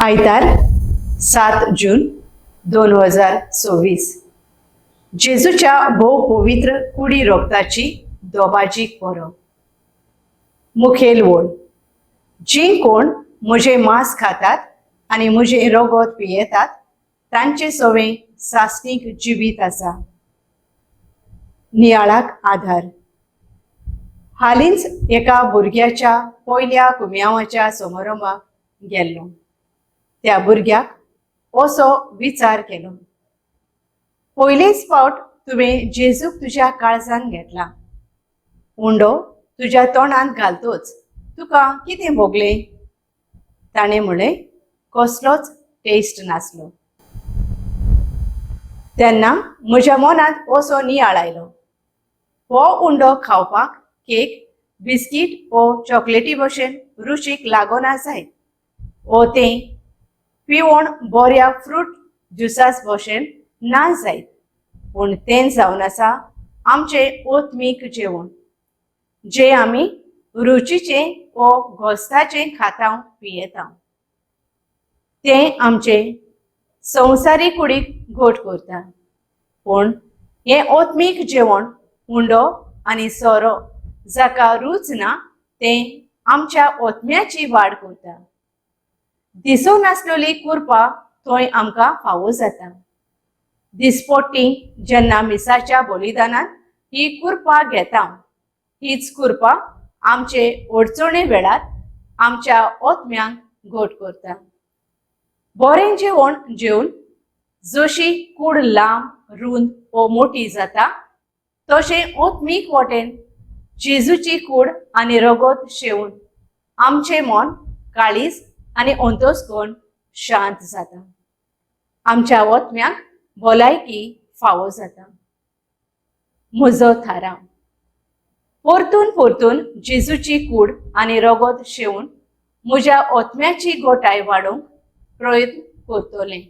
आयतार, 7 जून 2026. जेजूच्या भोव पवित्र कुडी रोगताची दोबाजीक परब. मुखेल वळ. जीं कोण म्हजें मांस खातात आनी म्हजें रगत पियेतात, तांचे सवें सासणीक जिवीत आसा. नियाळाक आधार. हालींच एका भुरग्याच्या पयल्या कुम्यांवाच्या समारंभाक गेल्लो. त्या भुरग्याक असो विचार केलो, "पयलेच फावट तुवें जेजूक तुज्या काळजान घेतला. उंडो तुज्या तोंडांत घालतोच तुका कितें भोगलें?" ताणें म्हणलें, "कसलोच टेस्ट नासलो." तेन्ना म्हज्या मनांत असो नियाळ आयलो, हो उंडो खावपाक केक, बिस्कीट वो चॉकलेटी भशेन रुचीक लागना जायत वो तें पिवण बऱ्या फ्रूट ज्युसास भशेन ना जायत, पूण तें जावन आसा आमचें ओत्मीक जेवण, जें आमी रुचीचें वो घोस्ताचें खाता पियेता. तें आमचे संवसारी कुडीक घट करता. पूण हें ओत्मीक जेवण, उंडो आनी सोरो जाका रूच ना, तें आमच्या ओत्म्याची वाड करता. दिसूं नासलेली कुरपा थंय आमकां फावो जाता. दिसपोटी जेन्ना मिसाच्या बलिदानांत ही कुरपा घेता, हीच कुरपा आमचे अडचणे वेळार आमच्या ओत्म्यांक घट करता. बरें जेवण जेवन जशी कूड लांब, रुंद वो मोटी जाता, तशें ओत्मीक वटेन जेजूची कूड आनी रगत शेवून आमचें मन, काळीज आनी अंतस्कर्ण शांत जाता. आमच्या ओत्म्याक भलायकी फावो जाता. म्हजो थाराव: परतून परतून जेजूची कूड आनी रगत शेवून म्हज्या ओत्म्याची गोटाय वाडोवंक प्रयत्न करतलें.